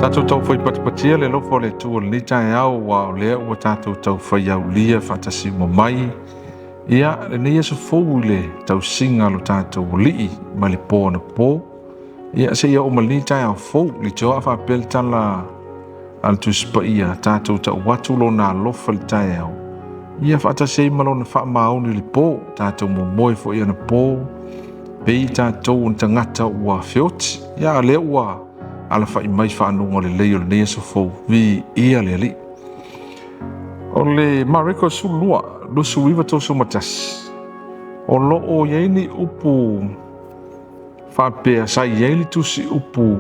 Tatou taufai patipatia le alofa o le Atua i lenei taeao, aua o lea ua tatou taufai aulia faatasi uma mai ia lenei aso fou i le tausiga a lo tatou Alii mai le po anapo ia seia oo mai lenei taeao fou. Leitioa a faapea le tala a le Tusi Paia, tatou tau atu lona alofa i le taeao ia faatasi ai ma lona faamaoni i le po. Tatou momoe foi anapo pei tatou o ni tagata ua feoti, ia a lea ua alafai mai faanoga lelei o lenei aso fou. Viia le Alii. O le Mareko 12, 29 31, o lo o i ai ni upu faapea sa i ai le tusi upu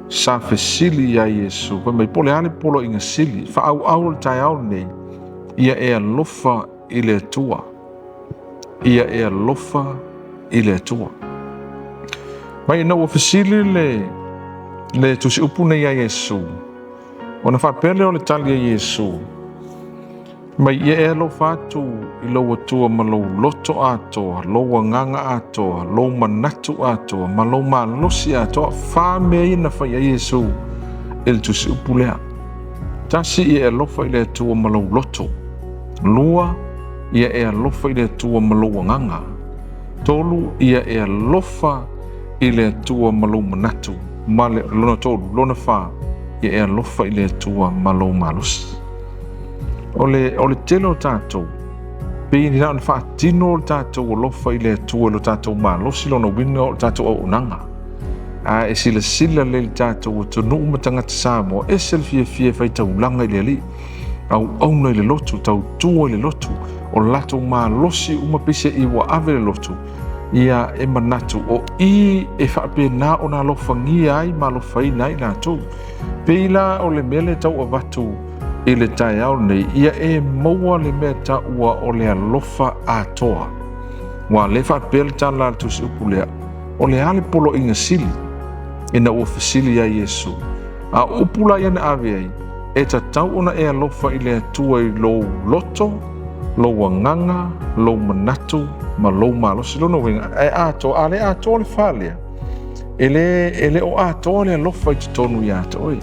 sa fesili ia Iesu, fai mai po o le a le poloaiga sili faaauau o le taeao lenei, ia e alofa i le Atua, ia e alofa i le Atua. Mai ina ua fesili le tusi upu nei ia Iesu, ona faapea lea o le tali a Iesu, mai ia e alofa atu i lou Atua ma lou loto atoa, lou agaga atoa, lou manatu atoa, ma lou malosi atoa. Fa mea ia na fai ai Iesu i le tusi upu lea. Tasi, ia e alofa i le Atua ma lou loto. Lua, ia e alofa i le Atua ma lou agaga. Tolu, ia e alofa i le Atua ma lou manatu. Ma le lona tolu, lona fa, ia e alofa i le Atua ma lou malosi. O le tele o tatou, pei na ona faatino o le tatou alofa i le Atua i lo tatou malosi, lona uiga o le tatou auaunaga. A e silasila lelei i le tatou atunuu ma tagata Samoa, ese le fiafia e faitaulaga i le Alii, auauna i le lotu, tautua i le lotu, o latou malosi uma pei se i ua ave le lotu, ia e manatu o i e faapena ona alofagia ai ma alofaina ai latou. Pei la o le mea lea tau avatu i le taeao nei, ia e maua le mea taua o le alofa atoa. Ua le faapea le tala a le tusi upu lea, o le a le poloaiga sili ina ua fesili ia Iesu. A o upu la ia na ave ai, e tatau ona e alofa i le Atua i lou loto, lou agaga, lou manatu ma lou malosi. Lona uiga, e atoa, a le atoa le fa lea, e le o atoa le alofa i totonu ia te oe.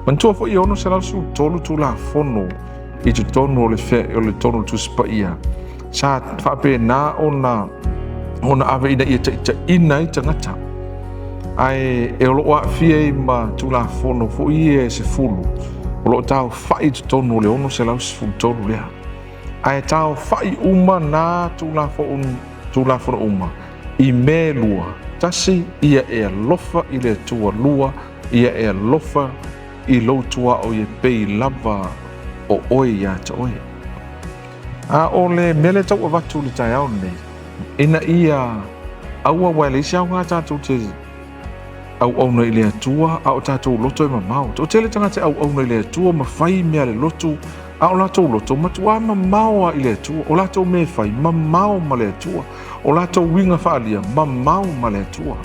Manatua foi e 613 Tulafono i totonu o le totonu o le Tusi Paia, sa faapena ona ave ina ia taitaiina ai tagata. Ae e o lo o aafia ai ma Tulafono foi ia e 10, o lo o taofai i totonu o le 613 lea. Ae taofai uma nā Tulafono uma i mea e lua. Tasi, ia e alofa i le Atua. Lua, ia e alofa i lou tuaoi e pei lava o oe ia te oe. A o le mea lea tau avatu i le taeao lenei, ina ia aua ua e leai se aoga tatou te auauna i le Atua, a o tatou loto e mamao. Toatele tagata e auauna i le Atua ma fai mea le lotu, a o latou loto matua mamao lava i le Atua. O latou mea e fai, mamao ma le Atua. O latou uiga faaalia, mamao ma le Atua.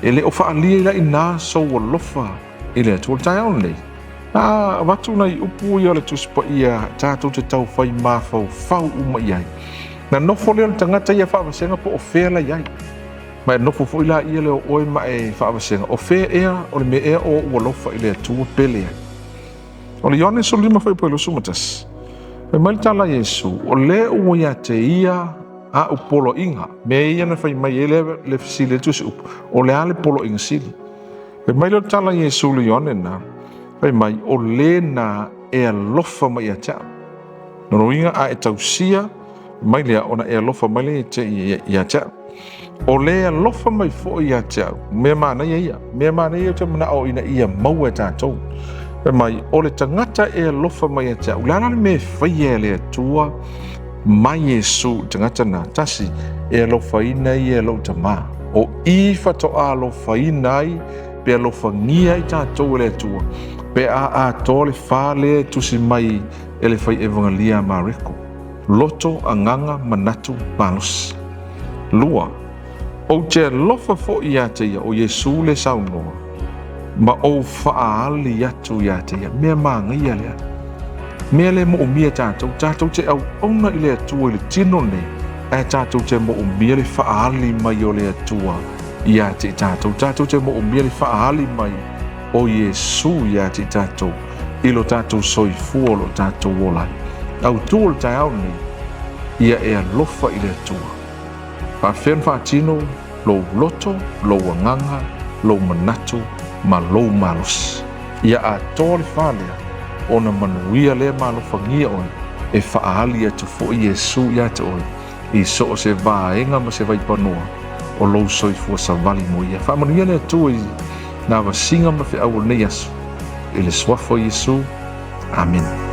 E le o faaalia i la ina sou alofa i le Atua. O le taeao lenei, a avatu nai upu ia o le Tusi Paia tatou te taufai mafaufau uma i ai. Na nofo lea o le tagata ia faavasega po o fea la i ai. Ma e nofo foi la ia le o oe ma e faavasega, o fea ea o le mea ea o ou alofa i le Atua pele ai. O le Ioane 15 foi po 21. Fai mai le tala a Iesu, o lea ua ia te ia au poloaiga. Mea ia na fai mai ai le fesili le tusi upu, o le a le poloaiga sili. Fai mai le tala a Iesu le Ioane na, fai mai, o le na e alofa mai ia te au. Lona uiga a e tausia mai lea ona e alofa mai lea ia te au. O le alofa mai foi ia te au, mea manaia ia, mea manaia ia te manao ina ia maua e tatou. Fai mai, o le tagata e alofa mai ia te au, le a la le mea e faia e le Atua mai Iesu i tagata na, tasi, e alofaina ia e lou tamā. O i faatoa alofaina ai, pe alofagia ai tatou e le Atua, pe a atoa le fa lea e tusi mai e le fai evangelia a Mareko. Loto, agaga, manatu, malosi. Lua, ou te alofa foi ia te ia, o Iesu le saunoa, ma ou faaali atu ia te ia. Mea manaia lea. Mea le moomia tatou, tatou te auauna i le Atua i le tino nei, ae tatou te moomia le faaali mai o le Atua ia te tatou, tatou te moomia le faaali mai o Iesu ia te i tatou i lo tatou soifua o lo tatou ola ai. Autu o le taeao lenei, ia e alofa i le Atua. Faafefea ona faatino lou loto, lou agaga, lou manatu ma lou malosi. Ia atoa le fa lea ona manuia lea ma alofagia oe e faaali atu foi Iesu ia te oe i so o se vaega ma se vaipanoa o lou soifua savali mo ia. Faamanuia le Atua i nā vasiga ma feau o lenei aso. I le suafa o Iesu. Amene.